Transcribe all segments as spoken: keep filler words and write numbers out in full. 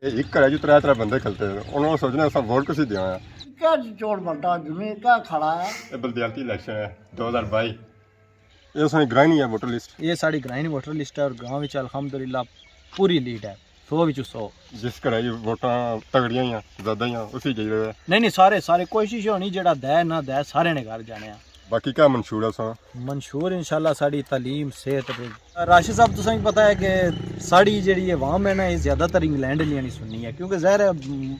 ایک گھر ہے جو ترے ترے بندے کھلتے ہیں، انہوں نے سوچنا اساں ووٹ کسی دیاں ہے۔ کیا چوڑ بنتا زمین کیا کھڑا ہے؟ یہ بلدیاتی الیکشن ہے دو ہزار بائی۔ یہ ساں گرائنی ہے ووٹر لسٹ۔ یہ ساڑی گرائنی ووٹر لسٹ ہے اور گاؤں وچ الحمدللہ پوری لیڈ ہے، سو وچوں سو۔ جس گھر ہے یہ ووٹاں تگڑیاں ہی ہیں، زیادہ ہی ہیں، اسی جائی رہے۔ نہیں نہیں، سارے سارے کوشش ہونی جیڑا دے نہ دے سارے نے گھر جانے ہیں۔ باقی کیا منشور ہے ساں؟ منشور انشاءاللہ ساڑی تعلیم، صحت۔ راشد صاحب، تساں کی پتہ ہے کہ ساڑی جیڑی عوام ہے نا، یہ زیادہ تر انگلینڈ لیاں نی سننی ہے، کیونکہ ظاہر ہے، م،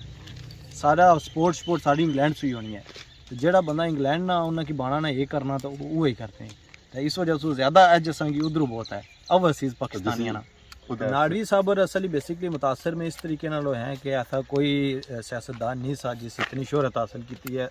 سارا سپورٹ سپورٹ ساڑی انگلینڈ سوئی ہونی ہے۔ تے جیڑا بندہ انگلینڈ نا انہاں کی بانا نا یہ کرنا تو وہ وہی کرتے ہیں۔ تے اس وجہ سے زیادہ اج اساں کی ادھروں بہت ہے، اوورسیز پاکستانیاں نا۔ ادھر ناڑوی صاحب اور اصل بیسکلی متاثر میں اس طریقے نال ہوئے ہیں کہ ایسا کوئی، اے، سیاستدان نہیں سا جس اتنی شہرت حاصل کیتی ہے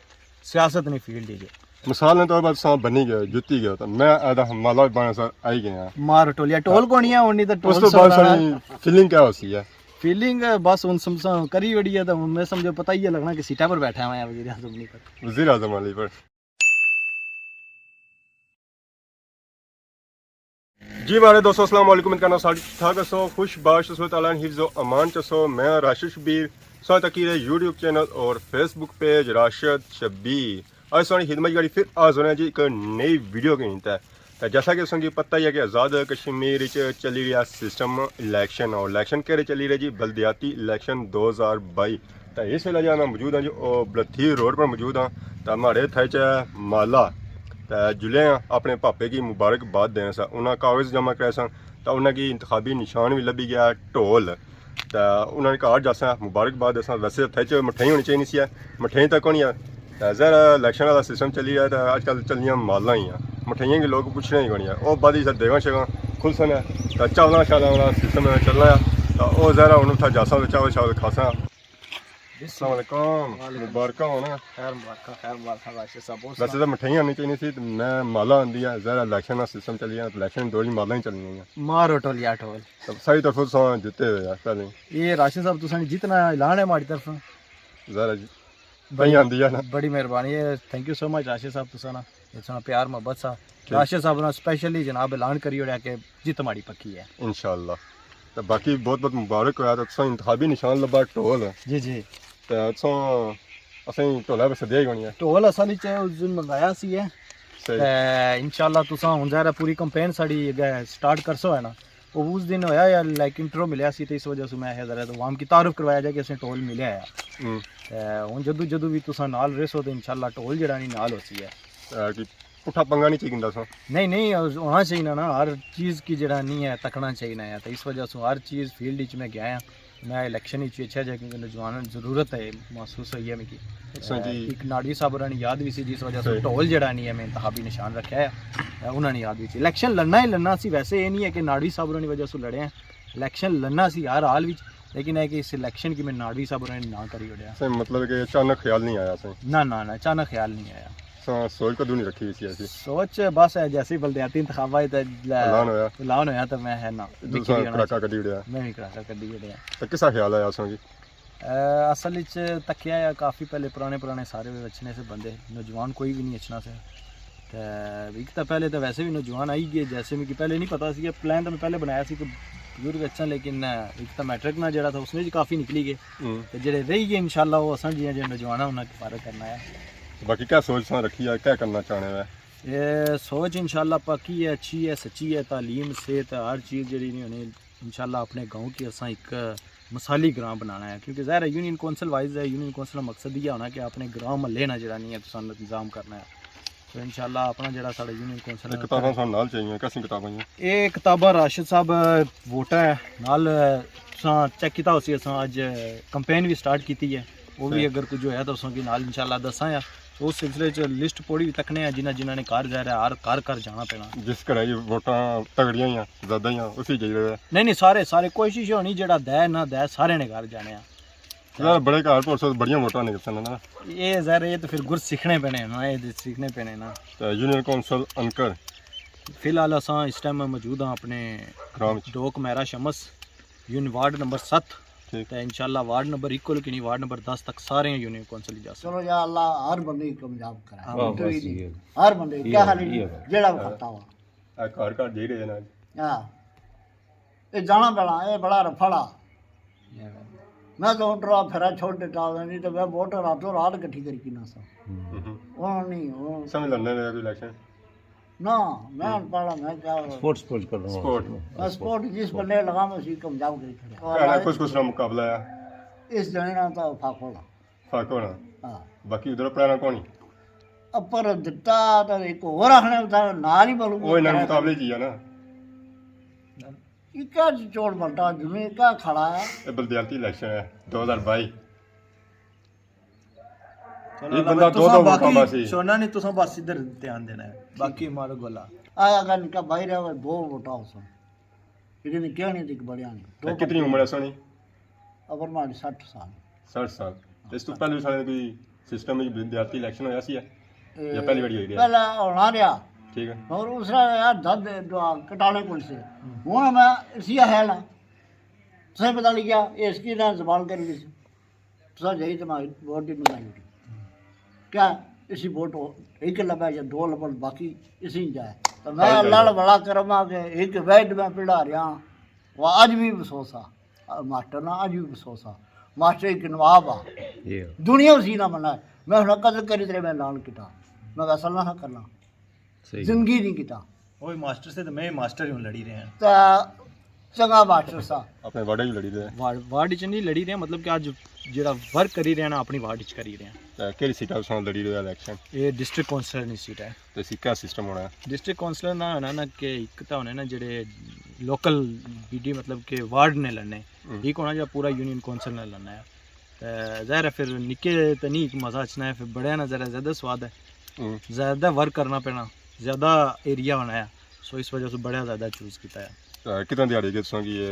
سیاست نی فیلڈ وچ۔ مثال نے طور پر تساں بنی گئے، جتی گئے، تو میں آدھا مالا بنا سا آئی گیا۔ مار ٹولیا، ٹول کونی ہے، ہن نہیں تے اس ٹول تو بعد سنانا۔ ساڑی فیلنگ کیا ہوسی ہے؟ فیلنگ بس ہن سمسا کری وڑی ہے، تو ہن میں سمجھو پتہ ہی ہے لگنا کہ سیٹا پر بیٹھا ہوا ہے وزیر اعظم نہیں پر۔ وزیر اعظم علی پر۔ جی مارے دوستو، السلام علیکم، امید کرنا سارے ٹھیک ٹھاک ہسو، خوش باش ہسو، تعالیٰ نے حفظ و امان چ ہسو۔ میں راشد شبیر، سو تکی رہے یوٹیوب چینل اور فیس بک پیج راشد شبیر۔ اج ساڑی خدمت گاڑی پھر حاضر ہیں جی ایک نئی ویڈیو کے نیتے۔ تے جیسا کہ تساں کی پتہ ہی ہے کہ آزاد کشمیر وچ چلی رہیا سسٹم الیکشن، اور الیکشن کہڑے چلی رہے جی؟ بلدیاتی الیکشن دو ہزار بائی۔ تے اس ویلے جو میں موجود ہاں جی، او بلتھی روڈ پر موجود ہاں۔ تے ماڑے تھے چ مالا تے جلے ہاں اپنے پاپے کی مبارکباد دینے سا۔ انہاں کاغذ جمع کرائے سن تے انہاں کی انتخابی نشان بھی لبھی گیا ڈھول۔ تے انہاں نے گھر جاساں مبارکباد دیساں۔ ویسے تھے چ مٹھائی ہونی چاہیے سی ہے، مٹھائی تک ہونی ہے۔ تے ظاہر ہے الیکشن والا سسٹم چلی رہا ہے تے اج کل چلنیاں مالاں ہی ہیں، مٹھائیاں کی لوگ پوچھنے ہی کونی ہے۔ او بعد ہی سر دیگاں شیگاں کھلسن ہے تے چاولاں شاولاں والا سسٹم ہے چلنا ہے۔ تے او ظاہر ہے ہن اتھا جاساں تے چاول شاول کھاساں۔ السلام علیکم۔ وعلیکم۔ مبارکاں ہونا۔ خیر مبارکاں، خیر مبارکاں راشد صاحب، اور ویسے سنا؟ تو مٹھائیاں آنی چاہیے سی، میں مالا آندی ہے، ظاہر ہے الیکشن نا سسٹم چلی رہا، الیکشن دو ہی مالاں ہی چلنی ہیں۔ مارو ٹولیا ٹول۔ تو ساری طرف تساں جتے ہوئے ہیں پہلے۔ یہ راشد صاحب تساں نے جتنا اعلان ہے ہماری طرف۔ ظاہر ہے جی۔ بڑی، تئیں آندی ہے نا۔ بڑی مہربانی ہے، thank you so much راشد صاحب تساں نا۔ اتنا پیار محبت سا۔ ٹھیک۔ راشد صاحب نے اسپیشلی جناب اعلان کری اوڑیا کہ جیت ماڑی پکی ہے۔ انشاءاللہ۔ تے باقی بہت بہت مبارک ہویا تے تساں انتخابی نشان لبا ڈھول۔ جی جی۔ تے تساں اساں ڈھولا پہ سدیا ہی کونی ہے۔ ڈھول اصل وچ اس دن منگایا سی ہے۔ صحیح۔ تے انشاءاللہ تساں ہن ظاہر ہے پوری کمپین ساڑی اگے سٹارٹ کرسو ہے نا۔ وہ اس دن ہویا یا لائک انٹرو ملیا سی تے اس وجہ سے میں ذرا عوام کی تعارف کروایا جائے کہ اسیں ڈھول ملیا ہے۔ ہوں۔ تے ہن جدوں جدوں بھی تساں نال رہسو تے انشاءاللہ ڈھول جیڑا نہیں نال ہوسی ہے۔ اے، کہ پٹھا پنگا نہیں چاہیے سا۔ نہیں نہیں، ہونا چاہیے نا، ہر چیز کی جڑا نہیں ہے تکنا چاہیے ہے۔ تو اس وجہ سے ہر چیز فیلڈ وچ میں گیا ہاں۔ میں الیکشن وچ اچھا جا کیونکہ نوجوانوں کی ضرورت ہے، محسوس ہوئی ہے مکی۔ اچھا جی۔ ایک ناڑوی صاحب ہوراں نی یاد بھی سی جس وجہ سے صحیح۔ ڈھول جڑا نہیں ہے میں انتخابی نشان رکھا ہے۔ انہاں نے یاد بھی سی۔ الیکشن لڑنا ہی لڑنا سی، ویسے یہ نہیں ہے کہ ناڑوی صاحب ہوراں نی وجہ سے لڑے ہیں۔ الیکشن لڑنا سی ہر حال وچ، لیکن ہے کہ اس الیکشن کی میں ناڑوی صاحب ہوراں نے نہ کری وڑیا۔ صحیح، مطلب کہ اچانک خیال نہیں آیا صحیح۔ نہ نہ نہ، اچانک خیال نہیں آیا۔ سا-، سوچ کدوں نہیں رکھی سی ایسی؟ سوچ بس ہے جیسے بلدیاتی انتخابات تے ل-، اعلان ہویا۔ اعلان ہویا تو میں ہے نا، دوسرا نکلی جانا کڑاکا سی۔ کڈی اڑیا۔ میں بھی کڑاکا کڈی اڑیا۔ تو کسا خیال آیا سو جی؟ اے، اصل وچ تکیا ہے کافی پہلے پرانے پرانے سارے اچھنے سے بندے، نوجوان کوئی بھی نہیں اچھنا سے۔ تے ایک تو پہلے تو ویسے بھی نوجوان آئی گئے، جیسے مجھے پہلے نہیں پتا سی، پلان تو میں پہلے بنایا سی کہ بزرگ اچھا، لیکن ایک تو میٹرک نہ جڑا تھا اس میں بھی کافی نکلی گئے۔ ہوں۔ تے جڑے رہی گئے انشاءاللہ وہ اساں جیہاں جڑے نوجوان ہیں انہاں کی فارغ کرنا ہے۔ باقی کیا سوچ ساں رکھی ہے، کیا کرنا چاہنے ہو؟ یہ سوچ انشاءاللہ پکی ہے، اچھی ہے، سچی ہے، تعلیم، صحت، ہر چیز جڑی نہیں ہونی، انشاءاللہ اپنے گاؤں کی اساں ایک مثالی گراں بنانا ہے، کیونکہ ظاہر ہے یونین کونسل وائز ہے، یونین کونسل کا مقصد یہ ہونا کہ اپنے گراں محلے نہ جڑا نہیں ہے تساں انتظام کرنا ہے۔ تو انشاءاللہ اپنا جڑا ساڑا یونین کونسل یہ ہے کتاباں ساڑے نال چاہیے، کیسی کتاباں ہیں؟ یہ کتاباں راشد صاحب ووٹا ہے نال، تساں چیک کیتا ہوسی اساں اج کمپین بھی سٹارٹ کیتی ہے، وہ بھی صحیح۔ اگر کچھ ہویا تو اساں کی نال انشاءاللہ دساں یا۔ تو اس سلسلے چ لسٹ پوری بھی تکنے ہیں، جنہاں جنہاں نے گھر ظاہر ہے ہر گھر گھر جانا پینا۔ جس گھر یہ ووٹاں تگڑیاں ہی ہیں، زیادہ ہی ہیں، اسی جائی رہے۔ نہیں نہیں، سارے سارے کوشش یہ ہونی جڑا دے نہ دے سارے نے گھر جانے ہیں۔ یار بڑے گھر پر سو بڑیاں ووٹاں نکلسن نا۔ یہ ظاہر ہے یہ تو پھر گر سیکھنے پینے نا، یہ سیکھنے پینے نا۔ تے یونین کونسل انکر۔ فی الحال اساں اس ٹائم موجود ہاں اپنے گراں وچ۔ ڈوک میرا شمس۔ یونین وارڈ نمبر ست۔ ٹھیک۔ تے انشاءاللہ وارڈ نمبر ایک کولوں کنی وارڈ نمبر دس تک سارے یونین کونسل ہی جاسن۔ چلو یا اللہ ہر بندے کی کامیاب کرے۔ ہاں، بس یہ۔ ہر بندے یہ، کیا حال ہے؟ یہ۔ جیڑا بھی کھتا ہوا۔ اے گھر گھر جائی رہے نا۔ ہاں۔ اے جانا بڑا، اے بڑا رفڑا۔ میں تو ڈرا پھیرا چھوڑ دیتا، نہیں تو میں ووٹ راتوں رات کٹھی کری کنا سا۔ ہوں۔ ہوں۔ وہ نہیں، وہ سمجھ لگنے لگا کوئی الیکشن؟ نہ، میں ہوں۔ پڑھا، میں کیا سپورٹ، سپورٹ کر رہا ہوں۔ سپورٹ۔ میں سپورٹ جس بندے لگا، میں اسی کامیاب کری کھڑا۔ پہلا کس کس نال مقابلہ ہے؟ اس جنے نال تو فاقو نا۔ فاقو نا۔ ہاں۔ باقی ادھر پرانا کون؟ اپر دتا تو ایک اور آخنے تھا، نال ہی معلوم وہ انہاں نے مقابلے کیا نا۔ اکا چوڑ بلٹا جمعے کا کھڑا ہے۔ یہ بلدیاتی الیکشن ہے، دو ہزار بائی۔ چلو، یہ اللہ بندہ بھائی، دو تساں دو ووٹاں باقی پاسی۔ سونا نہیں، تساں بس ادھر دھیان دینا ہے، باقی مارو گولا۔ آیا اگر نکا باہر ہے، دو ووٹاں ہو سن۔ لیکن کیا نہیں تک بڑیا نہیں۔ دو کتنی عمر ہے سونی؟ عمر ماڑی سٹھ سال۔ سٹھ سال۔ اس تو پہلے سارے کوئی سسٹم وچ بلدیاتی الیکشن ہویا سی ہے؟ یا پہلی واری ہوئی رہا؟ پہلا ہونا رہا۔ ٹھیک ہے۔ اور اس طرح یار درد دعا کٹانے کول سے۔ ہوں۔ ہن میں اسی ہے نا۔ تساں پتہ لگیا، یہ اس کی نہ زبان کری دی سی۔ تساں جائی تے میں ووٹ دی منگائی اٹھی۔ کیا اسی ووٹ ہو، ایک لبا یا دو لبا باقی اسی جائے۔ تو میں ہاں جی، اللہ ہاں۔ بڑا کرم آ کہ ایک ویڈ میں پڑھا رہا ہاں۔ وہ اج بھی افسوس آ۔ ماسٹر نا اج بھی افسوس آ۔ ماسٹر ایک نواب آ۔ جی۔ دنیا اسی نہ منا۔ میں انہاں قدر کری تیرے میں اعلان کیتا۔ میں ویسا نہ کرنا۔ صحیح۔ زندگی نہیں کیتا۔ اوئے ماسٹر سے تو میں ماسٹر ہی ہوں لڑی رہے ہیں۔ تے چنگا ماسٹر سا۔ اپنے وارڈ وچ لڑی رہے ہیں۔ وارڈ، وارڈ وچ نہیں لڑی رہے ہیں، مطلب کہ اج جڑا ورک کری رہے ہیں نا، اپنی وارڈ وچ کری رہے ہیں۔ تے کیڑی سیٹ ہے اس نال لڑی رہے الیکشن؟ یہ ڈسٹرکٹ کونسلر نی سیٹ ہے۔ تے اسی کیا سسٹم ہونا ہے؟ ڈسٹرکٹ کونسلر نا ہونا نا کہ ایک تو ہونے نا جڑے لوکل بی ڈی، مطلب کہ وارڈ نے لڑنے، ہوں۔ ایک ہونا جو پورا یونین کونسل نے لڑنا ہے۔ تے ظاہر ہے پھر نکے تے نہیں مزہ اچھنا ہے، پھر بڑے نا ذرا زیادہ سواد ہے۔ ہوں۔ زیادہ ورک کرنا پینا، زیادہ ایریا ہونا ہے، سو اس وجہ سے بڑا زیادہ چوز کیتا ہے۔ تے کتنا دیہاڑی کے تساں کی یہ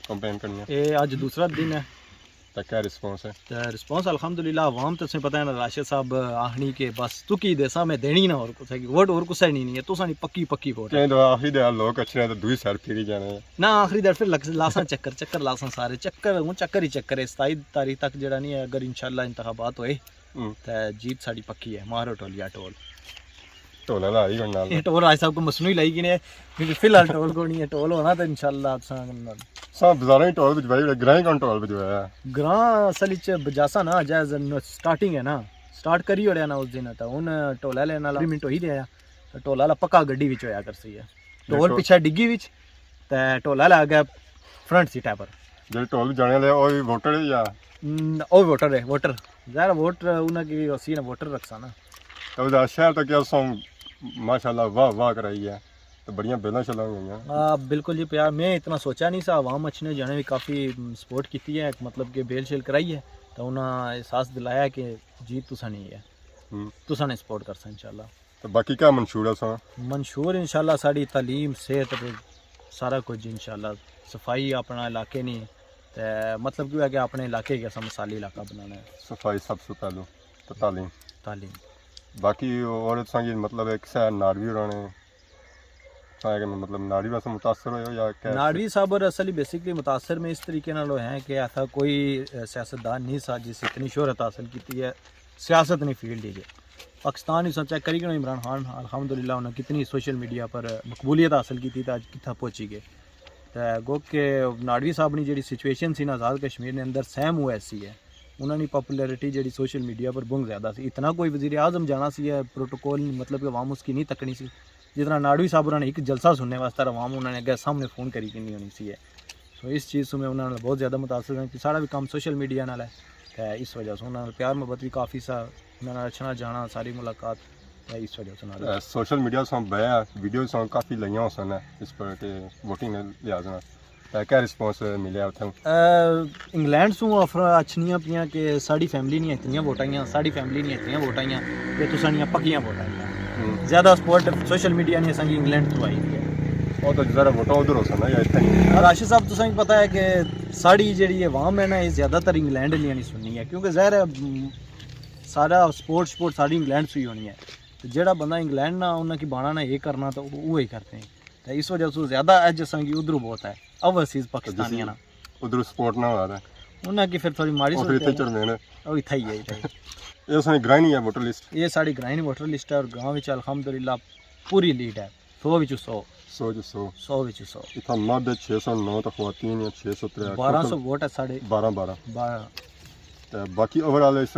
کمپین کرنی ہے؟ یہ اج دوسرا دن ہے۔ تے کیا رسپانس ہے؟ تے رسپانس الحمدللہ، عوام تے تساں پتہ ہے نا، راشد صاحب آخنی کہ بس تو کی دیسا میں دینی نہ، اور کسے کی ووٹ اور کسے نہیں، نہیں ہے، تساں نی پکی پکی ووٹ ہے۔ کہیں تو آخری دے لوگ اچھنے تو دوئی سائیڈ پھری جانے ہیں۔ نہ، آخری دے پھر لگ-، لاساں چکر، چکر لاساں سارے، چکر، ہوں چکر ہی چکر ہے، ستائی تاریخ تک جڑا نہیں ہے، اگر انشاءاللہ انتخابات ہوئے، ہوں۔ تے جیت ساڑی پکی ہے، مارو ٹولیا ٹول۔ ٹول والا آئی گن نال۔ یہ ٹول راج صاحب کو مصنوعی لائی گئی نے، کیونکہ فی الحال ٹول کو نہیں ہے، ٹول ہونا تو انشاءاللہ تساں سب بازاراں ہی ٹول بجوائی ہوئے، گرائیں کون ٹول بجوایا ہے؟ گراں اصل وچ بجاسا نا، جائز سٹارٹنگ ہے نا، سٹارٹ کری ہوڑیا نا اس دن، تو ہن ٹول والے نال اگریمنٹ ہوئی رہیا ہے، تو ٹول والا پکا گڈی وچ ہویا کرسی ہے۔ ٹول ٹول پچھے ڈگی وچ، تے ٹول والا اگے فرنٹ سیٹا پر۔ جڑے ٹول جانے والے، او وی ووٹر ہے یا؟ ہم، او ووٹر ہے، ووٹر۔ ظاہر ہے ووٹ انہاں کی اسی نے ووٹر رکھسا نا۔ تو دا شہر تک کیا سو، ماشاءاللہ، واہ واہ کرائی ہے۔ تو بڑیاں بیلاں شلاں ہوئی ہیں۔ آ، بالکل جی، پیار، میں اتنا سوچا نہیں سا، عوام اچھنے جانے بھی کافی، م، سپورٹ کیتی ہے، مطلب کہ بیل شیل کرائی ہے، تو انہاں احساس دلایا کہ جی تساں نہیں ہے، ہم۔ تساں نے سپورٹ کرسا انشاءاللہ۔ تو باقی کیا منشور ہے سا؟ منشور انشاءاللہ ساڑی تعلیم، صحت، سارا کچھ انشاءاللہ، صفائی اپنا علاقے نی، تے مطلب کیوں ہے کہ اپنے علاقے کے اساں مثالی علاقہ بنانا ہے۔ صفائی سب سے پہلو، تو تعلیم۔ تعلیم۔ باقی اور تساں کی مطلب ہے کسے ناڑوی ہوراں نے، تساں کہ مطلب ناڑوی واسطے متاثر ہوئے ہو یا کیا؟ ناڑوی صاحب اور اصل ہی بیسکلی متاثر میں اس طریقے نال ہوئے ہیں کہ ایسا کوئی، اے، سیاستدان نہیں سا جس اتنی شہرت حاصل کیتی ہے سیاست نی فیلڈ ہی۔ پاکستان اس چیک کری کہ عمران خان الحمدللہ انہاں کتنی سوشل میڈیا پر مقبولیت حاصل کیتی تے اج کتھا پہنچی گئے۔ تے گو کہ ناڑوی صاحب نی جیڑی سچویشن سی نا آزاد کشمیر نے اندر سیم او ایس سی ہے، انہاں نی پاپولیرٹی جیڑی سوشل میڈیا پر بہت زیادہ سی۔ اتنا کوئی وزیر اعظم جانا سی ہے، پروٹوکول مطلب کہ عوام اس کی نہیں تکنی سی، جتنا ناڑوی صاحب انہاں نے ایک جلسہ سننے واسطے عوام انہاں نے اگے سامنے فون کری کنی ہونی سی ہے۔ سو اس چیز سے میں انہاں نے بہت زیادہ متاثر ہوں کہ ساڑا بھی کام سوشل میڈیا نال ہے، تے اس وجہ سے انہاں نال پیار محبت بھی کافی سا، انہاں نال اچھنا جانا، ساری ملاقات، تے اس وجہ سے انہاں نال۔ اے، سوشل میڈیا سوں بیا ویڈیو سوں کافی لائیاں ہو سن اس پر کہ ووٹنگ نے لحاظ نال۔ تے کیا رسپانس ملیا اتھوں؟ اے، انگلینڈ سوں آفر اچھنیاں پیاں کہ ساڑی فیملی نیاں اتنیاں ووٹاں آئیاں، ساڑی فیملی نیاں اتنیاں ووٹاں آئیاں، تے تساں نیاں پکیاں ووٹاں آئیاں۔ ہوں۔ زیادہ سپورٹ سوشل میڈیا نے اساں کی انگلینڈ تو آئی ہے۔ او تو ذرا ووٹاں ادھر ہو سن یا اتھے ہی؟ راشد صاحب، تساں کی پتہ ہے کہ ساڑی جیڑی عوام ہے نا، یہ زیادہ تر انگلینڈ لیاں نی سننی ہے، کیونکہ ظاہر ہے، م، سارا سپورٹ، سپورٹ ساری انگلینڈ سے ہی ہونی ہے۔ تے جیڑا بندہ انگلینڈ نا، انہاں کی بانا نا یہ کرنا، تو وہ ہی کرتے ہیں۔ تے اس وجہ سے زیادہ اج اساں کی ادھروں بہت ہے، اوورسیز پاکستانیاں نا۔ ادھروں سپورٹ نہ ہوا تھا۔ انہاں کی پھر تھوڑی ماڑی او پھر صورت اتھے حال ہے۔ چڑھنے نے۔ او اتھے ہی ہے، اتھے ہی۔ یہ اساں گرائیں نی ہے ووٹر لسٹ۔ یہ ساڑی گرائیں نی ووٹر لسٹ ہے اور گاؤں وچ الحمدللہ پوری لیڈ ہے، سو وچوں سو۔ سو چ سو۔ سو وچ سو۔ اتھا مرد چھ سو نو تے خواتین ہیں چھ سو ترے۔ بارہ سو ووٹ ہے ساڑے۔ بارہ بارہ۔ بارہ۔ تے باقی اوور آل اس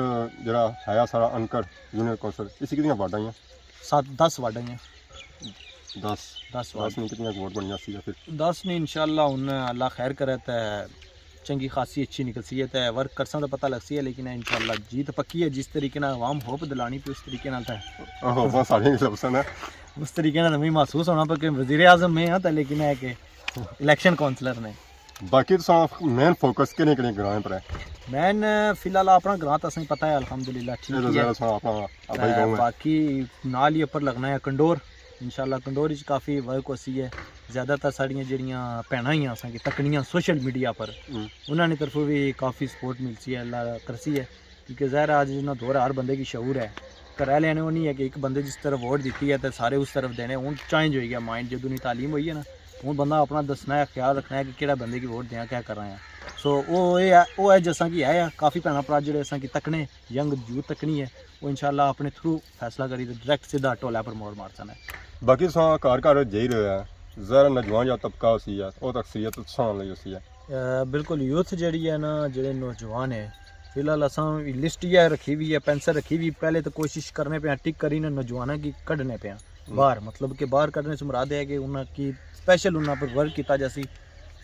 جڑا ہے سارا انکر یونین کونسل، اس کتنیاں وارڈاں ہیں؟ سات دس وارڈاں ہیں۔ دس۔ دس دس میں کتنیاں ووٹ بنیاں سی پھر؟ دس نے انشاءاللہ ہن اللہ خیر کرے تے چنگی خاصی اچھی نکلسی ہے تے ورک کرساں تے پتہ لگسی ہے، لیکن انشاءاللہ جیت پکی ہے۔ جس طریقے نال عوام ہوپ دلانی پئی اس طریقے نال تے آہو، بس سارے ہی لفظ نا۔ اس طریقے نال ہمیں محسوس ہونا پیا کہ وزیر اعظم میں ہاں تے لیکن ہے کہ الیکشن کونسلر نے۔ باقی تساں مین فوکس کہڑے کہڑے گراں پر ہے؟ مین فی الحال اپنا گراں تے اساں پتہ ہے الحمدللہ ٹھیک یہ تو ہے۔ زیادہ سا اپنا ابائی تے گاؤں ہے۔ باقی نال ہی اپر لگنا ہے کنڈور، انشاءاللہ کنڈور وچ کافی ورک ہوسی ہے۔ زیادہ تر ساڑیاں جیڑیاں بھیناں ہیاں اساں کی تکنیاں سوشل میڈیا پر، ہوں۔ انہاں نی طرفوں بھی کافی سپورٹ ملسی ہے، اللہ کرسی ہے۔ کیونکہ ظاہر ہے اج جتنا دور ہے ہر بندے کی شعور ہے۔ گھر آلیاں نے او نہیں ہے کہ ایک بندے جس طرف ووٹ دیتی ہے تے سارے اس طرف دینے۔ ہن چینج ہوئی گیا مائنڈ، جدوں نی تعلیم ہوئی ہے نا، ہن بندہ اپنا دسنا ہے، خیال رکھنا ہے کہ کیڑا بندے کی ووٹ دیاں، کیا کرنا ہے۔ سو او اے ہے، او ہے جساں کی ہے، کافی بھیناں بھرا جڑے اساں کی تکنے، ینگ یوتھ تکنی ہے، او انشاءاللہ اپنے تھرو فیصلہ کری تے ڈائریکٹ سیدھا ٹولے پر موڑ مارسن ہے۔ باقی تساں کار کار جائی رہے ہو، ظاہر ہے نوجوان یا طبقہ ہوسی ہے، او تے اکثریت تساں لئی ہوسی ہے۔ اے، بالکل یوتھ جیڑی ہے نا، جیڑے نوجوان ہیں، فی الحال اساں لسٹ یہ رکھی ہوئی ہے، پینسل رکھی ہوئی، پہلے تو کوشش کرنے پہ ہیں، ٹک کری نے نوجواناں کی کڈنے پہ ہیں باہر، مطلب کہ باہر کڈنے سے مراد ہے کہ انہاں کی سپیشل انہاں پر ورک کیتا جاسی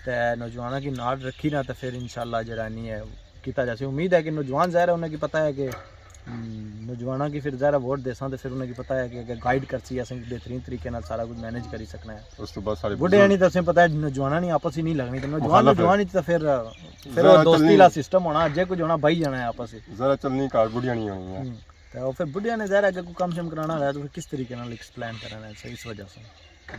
تے نوجواناں کی نال رکھی نا تے پھر انشاءاللہ جیڑا نہیں ہے کیتا جاسی۔ امید ہے کہ نوجوان ظاہر ہے انہاں کی پتہ ہے کہ ہم، نوجواناں کی پھر ظاہر ہے ووٹ دیساں تے پھر انہاں کی پتہ ہے کہ اگر گائیڈ کرسی اساں بہترین طریقے نال سارا کچھ مینج کری سکنے ہیں۔ اس تو بعد سارے بڈھے آنی تے اساں پتہ ہے نوجواناں نہیں آپس ہی نہیں لگنی تے نوجوان نوجوان ہی تے پھر پھر دوستی لا سسٹم ہونا، جے کچھ ہونا بھائی جانا ہے آپس ہی۔ ذرا چلنی کار بڈھیاں نہیں ہونی ہے۔ تے پھر بڈھیاں نے ظاہر ہے اگر کوئی کم شم کرانا ہویا تو پھر کس طریقے نال ایکسپلین کرنا ہے اس وجہ سے۔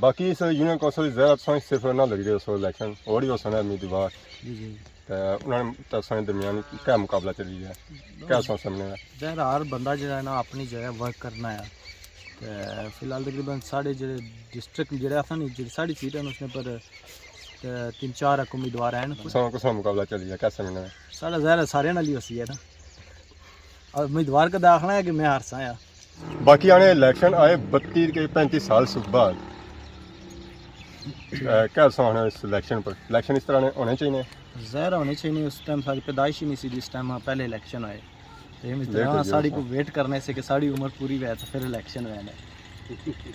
باقی اس یونین کونسل ظاہر ہے تساں صرف نہ لڑی رہے سو الیکشن، اور ہی ہو سنا امیدوار۔ جی جی۔ تے انہاں نے تساں درمیان کیا مقابلہ چلی رہا ہے؟ کیا سوچ سمجھنے ہیں؟ ظاہر ہر بندہ جڑا ہے نا اپنی جگہ ورک کرنا ہے۔ تے فی الحال تقریباً ساڑھے جڑے ڈسٹرکٹ جڑے آسان جڑی ساڑھی سیٹ ہیں اس نے پر تے تین چار اک امیدوار ہیں۔ کساں کساں مقابلہ چلی رہا ہے؟ کیا سمجھنے ہیں؟ ساڑھا ظاہر ہے سارے نال ہی ہوسی ہے نا۔ امیدوار کدا آخنا ہے کہ میں ہارساں یا۔ باقی آنے الیکشن آئے بتی کے پینتی سال سب بعد کیا سوچنا اس الیکشن پر؟ الیکشن اس طرح ہونے چاہیے؟ ظاہر ہونے چاہیے، اس ٹائم ساری پیدائش ہی نہیں سی جس ٹائم پہلے الیکشن ہوئے۔ تے ہم اس طرح ساڑی کو ویٹ کرنے سے کہ ساڑی عمر پوری ہوئے تو پھر الیکشن ہوئے نے۔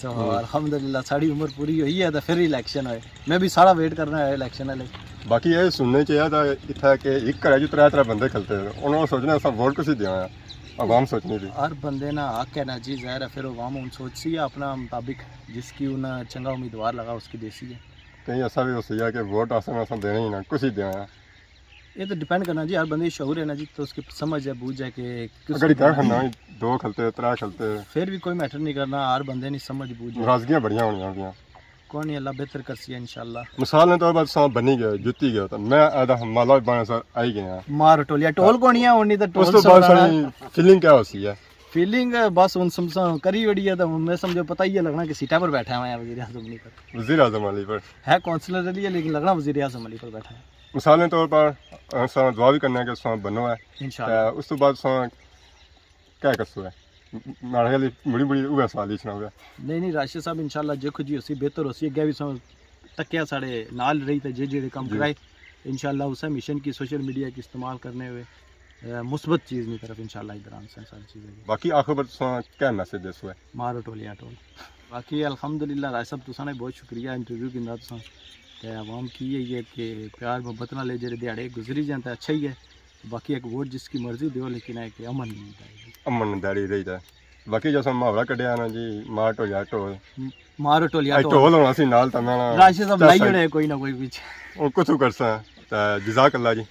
تو الحمدللہ ساڑی عمر پوری ہوئی ہے تو پھر الیکشن ہوئے۔ میں بھی ساڑا ویٹ کرنا ہے الیکشن والے۔ باقی یہ سننے چاہیے تھا اتھا کہ ایک گھر جو ترے ترے بندے کھلتے ہیں، انہوں نے سوچنا سب ووٹ کسی دیا ہے، عوام سوچنی تھی۔ ہر بندے نا حق ہے نا جی، ظاہر ہے پھر عوام ہن سوچسی اپنا مطابق جس کی انہاں چنگا امیدوار لگا اس کی دیسی ہے۔ کہیں ایسا بھی ہو سکیا کہ ووٹ آسن اساں دینے ہی نہ، کسی دینا ہے۔ یہ تو ڈیپینڈ کرنا جی، ہر بندے کی شعور ہے نا جی، تو اس کی سمجھ ہے، بوجھ ہے کہ کس اگر کو کیا دینا ہے۔ کھنا ہے، دو کھلتے، ترے کھلتے۔ پھر بھی کوئی میٹر نہیں کرنا، ہر بندے نی سمجھ بوجھ ہے۔ ناراضگیاں بڑیاں ہونیاں ہوندیاں۔ کوئی نہیں، اللہ بہتر کرسی ہے انشاءاللہ۔ مثال نے طور پر تساں بنی گئے، جتی گئے، تو میں آدھا مالا بنے سر آئی گیا۔ مار ٹولیا، ٹول کونی ہے، ہونی تو اس ٹول تو بعد سوڑا۔ ساری فیلنگ کیا ہوسی ہے؟ فیلنگ بس ہن سمساں کری وڑی ہے، تو ہن میں سمجھو پتہ ہی ہے لگنا کہ سیٹا پر بیٹھا ہوا ہے وزیر اعظم نہیں پر۔ وزیر اعظم علی پر۔ ہے کونسلر علی ہے، لیکن لگنا وزیر اعظم علی پر بیٹھا ہے۔ مثال نے طور پر، اساں دعا بھی کرنے ہیں کہ اساں بنو ہے۔ انشاءاللہ۔ تے اس تو بعد اساں کیا کرسو ہے؟ ماڑے خیال مڑی مڑی اوہے سوال ہی سنا ہوگا۔ نہیں، نہیں، راشد صاحب، انشاءاللہ جے کچھ جی ہوسی، بہتر ہوسی، اگے بھی اساں تکیا ساڑے نال رہی تے جے جیڑے کام جی۔ کرائے، انشاءاللہ اسے مشن کی سوشل میڈیا کی استعمال کرنے ہوئے، اے، مثبت چیز نی طرف انشاءاللہ ادھر آنسن ساری چیزیں۔ باقی آخر پر تساں کیا میسج دیسو ہے؟ مارو ٹولیاں ٹول۔ باقی الحمدللہ راشد صاحب، تساں نے بہت شکریہ انٹرویو گھندا تساں۔ تے عوام کی یہ ہے کہ پیار محبت نال اے جیڑے دیہاڑے گزری جان تے اچھا ہی ہے۔ باقی ایک ووٹ جس کی مرضی دیو، لیکن ہے کہ امن نہیں ہوتا ہے۔ امن داڑی رہی دا۔ باقی جو اساں محاورہ کڈیا نا جی، مار ٹولیا ٹول۔ مار ٹولیا اے ٹول۔ ٹول ہونا سی نال تاں میں نا راشد صاحب لائی ہونے کوئی نہ کوئی وچ۔ او کتھوں کرساں۔ تے جزاک اللہ جی۔